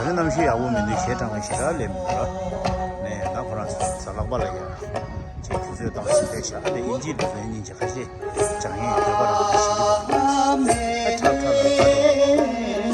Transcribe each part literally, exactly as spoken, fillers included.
རྣམ་ཤེས་ཡག་པོ་མི་འདུག་གཞས་དྲང་བ་ཞེ་དྲག་ལས་མི་འདུག་ནས་ད་ཁོ་རང་ཚོ་ལག་པ་ལ་ཡ་ཅེས་དུས་ཚོད་བཏང་ཞིག་ཕེབས་ཤག་ཨ་ནི་ཨིན་ཇིའི་ལུགས་སྲོལ་སྙིང་རྗེ་ཁ་ཤས་སྦྱང་ཡས་འདོད་པ་རང་གི་ཞིག་གི་བ་ཁྲག་ཁྲག་ལ་ད་དེ།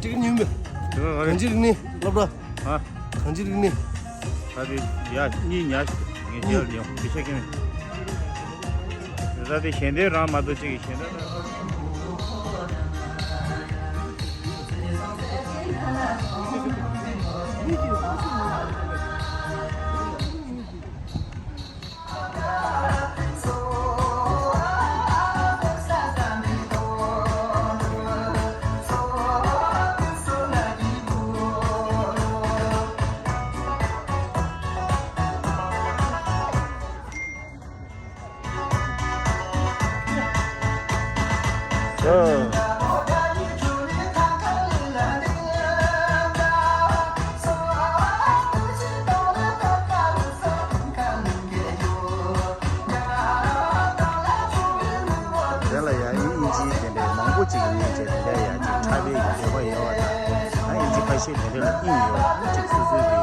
ཏིག་ཉིན་མོ། གང་ཅི་རིག་ནི་སློབ་གྲྭ། ཨ། གང་ཅི་རིག་ནི། ད་དེ་ཡ་གཉིས་ཉ་ཞིག་ངས་ཉལ་ཡོང་། དེ་ཤ་ཁེ་མེད། ད་དེ་ཞལ་འདོན་རང་མ་གཏོགས་གཅིག་གི་ཞལ་འདོན། དེ་ལ་ཡང་ཨིན་ཨིན་ཇིའི་དེ་འདྲའི་མང་པོ་ཅིག་ཡིན་ཅེས་དེ་འདྲ་ཡང་ཅིག་འཁྲབ་པའི་ཡོད་པ་ཡོད་པ་དང་། ཨ་ཨིན་ཇི་ཁ་ཤས་དེ་འདྲ་ལ་ཨིན་ཡོད་ཅིག་སོ་སོའི་གི་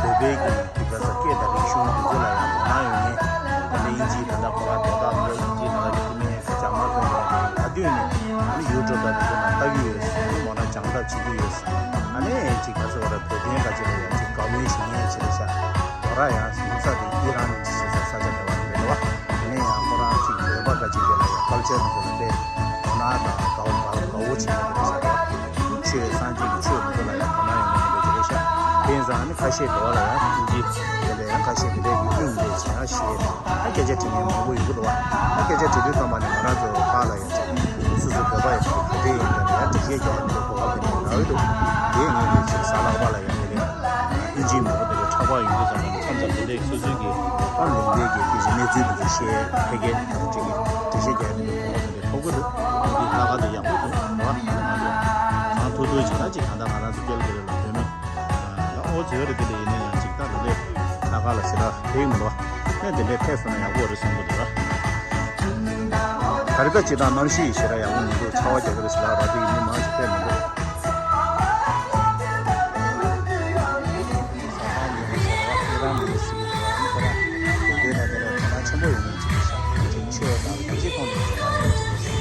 བོད་པའི་གི་གི་ག་ས་སྐད་དང་རིག་གཞུང་དེ་ཚོ་ལ་ཡང་དོ་སྣང་ཡོད་མཁན། དེ་འདྲ་ཨིན་ཇིའི་དེ་འདྲ་ཁོ་རང་དོ་བདག་འདྲ་ཨིན་ཇིའི་ནང་ལ་གི་མི་རྒྱ་དམར་དེ་འདྲ་གི་ག་དུས་ནས་ཨ་ནི་ཡུ་ཊུབ་དང་དེ་ཚོ་ནང་ལྟ་གི་ཡོད། ཨ་ནི་མོ་རང་སྦྱང་ཐབས་བྱེད་ཀྱི་ཡོད། ཨ་ནི་ཅིག་ག་ས་བ་ར་བོད་དོན་ག་ཅིག་ལ་ཡང་ཅིག་དགའ་མོས་བྱེད་མཁན་ཅིག་རེད་ཤག་མོ་རང་ཡང་ཡིག་ཚགས་དེ་ཨི་རན་ཅིག་ས་ས་ཆ་འདྲ་བ་རེད་བ། དེ་ནས་ཡང་ཁོ་རང་ཅིག་བོད་པ་འགའ་ཅིག་དེ་ལ་ཡང་ཀལ་ཅར་དེ་ཚོ་ལ་དཔེ་དོ་སྣང་དང་དགའ་བོ་དགའ་བོ་དགའ་བོ་བྱེད་ཀྱི་འདུག་ཟེར་བ། ཆོས་སངས་རྒྱས་ཀྱི་ཆོས་དེ་ཚོ་ལ་ཡང་དོ་སྣང་ཡོད་མཁན་དེ་འདྲ་ཅིག་རེད་ཤག་དེ་ཡིན་ཙང་ཨ་ནི་ཁ་ཤས་དེ་བ་ལ་ཡང་ཨིན་ཇི་དེ་ལ་ཡང་ཁ་ཤས་དེ་འདྲའི་གི་དབྱིངས་དེ་བྱས་ན་ཤེས། ད་སྐད་ཆ་དྲི་མཁན་མང་པོ་ཡོང་གི་འདུག་བ། ད་སྐད་ཆ་དྲི་དུས་ཙམ་པ་ནས་ང་རང་ཚོ་བར་ལ་ཡང་ཅིག་སོ་སོ་བོད་པ་ཡིན་ན་ག་འདྲ་ཡིན་ཀྱང་ཡང་འགྲེལ་བཤད་རྒྱག་ཡ་འདི་འདྲ་གོ་སྐབས་དེ་འདྲ་རག་གི་འདུག་དེ་ངས་ཀྱི་ཅིག་གཟའ་ལྷག་པ་ལ་ཡང་དེ་འདྲའི་ཨིན་ཇིའི་མང་པོ་དེ་འདྲ་འཁྲབ་པ་ཡོང་དུས་ཙམ་པ་ནས་མཚམས་མཚམས་དེ་འདྲའི་སོ་སོའི་གི་ཨ་ལུང་པའི་གི་དེ་བཞིན་གནས་ཚུལ་དེ་ཚོ་བཤད་ཕ་གི་ཅིག་འགྲེལ་བཤད་རྒྱག་ཡ་འདི་འདྲ་གོ་སྐབས་དེ་འདྲ་ཐོབ་གི་འདུག་འདི་ལྷག་དཀར་དེ་ཡག་པོ་འདུག་ར། ང་ཚོ་གང་ཐུབ་ཐུབ་བྱས་ན་ཅིག་གང་ལྟར་ང་རང་ཚོ་སྐྱེལ་དེ་རེད་ལ་བོད་མི། ཨོ་ཙི་ཡོད་རེད། དེ་འདྲ་ཡིན་ན་ཡང་ཅིག་ད་ལོ་ལེ་ལྷག་དཀར་ལ་ཞེ་དྲག་ཕེབས་མི་འདུག་ཨེ་དེ་འདྲའི་ཕེབས་སོང་ན་ཡག་པོ་རེད་བསམ་གི་འདུག་ར། ད་རེས་ད་ཅིག་ད་གནམ་གཤིས་ཞེ་དྲག་ཡག་པོ་མི་འདུག་ཚ་བ་རྒྱག་གི་རེད་ཟེར་ལ་ར་དེ་ཡིན་མི་མང་ཞིག་ཕེབས་མི་འདུག་ས་ཐང་ཉེ་རེད་ཟེར་བ་ཁྱེད་རང་མི་ཞིག་གི་འདུག་ཨ་ནི་ཁོ་རང་དེ་འདྲའི་ལ་དེ་ལ་དོ་སྣང་ཆེན་པོ་ཡོད་མཁན་ཅིག་རེད་ཤག་ཅིག་ཆོས་དང་ལས་བྱེད་ཐོག་ནས་ཅིག་ད་ཅིག་ཅིག་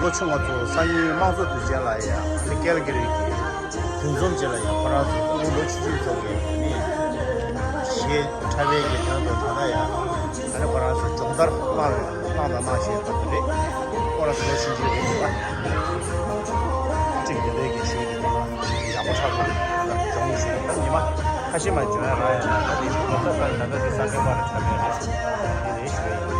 ལོ་ཆུང་བ་ཚོ་སང་ཉིན་དམངས་གཙོ་དུས་ཆེན་ལ་ཡ་ཨ་ནི་ཀལ་ག་རི་གི་འདུ་འཛོམས་བཅས་ལ་ཡ་ཁོ་རང་ཚོ་སྐུ་ངོ་ལོ་ཆུང་ཆུང་ཚོ་གི་ཨ་ནི་གཞས་འཁྲབ་པའི་གི་དོན་དུ་ད་ལྟ་ཡ་ཨ་ནི་ཁོ་རང་ཚོ་སྦྱོང་བརྡར་གནང་བའི་གནང་དང་གནང་བཞིན་པ་དེ་རེད། ཁོ་རང་ཚོ་ལོ་ཆུང་ཆུང་རེད་པ། གཅིག་འདི་འདྲའི་གི་གཞས་ཀྱི་དོན་ཡག་པོ་ཧྲ་པོ་སྦྱོང་བཞིན་ད་ཉི་མ་ཁ་ཤས་མ་སྦྱོང་ཡ་རག་ཡ་ན་ད་དེ་ཤོག་ད་ས་ད་ད་དེ་ས་ཁེ་པ་ར་འཁྲབ་ཡ་རེད། དེ་རེད་ཞུ་ཡ་ཡིན།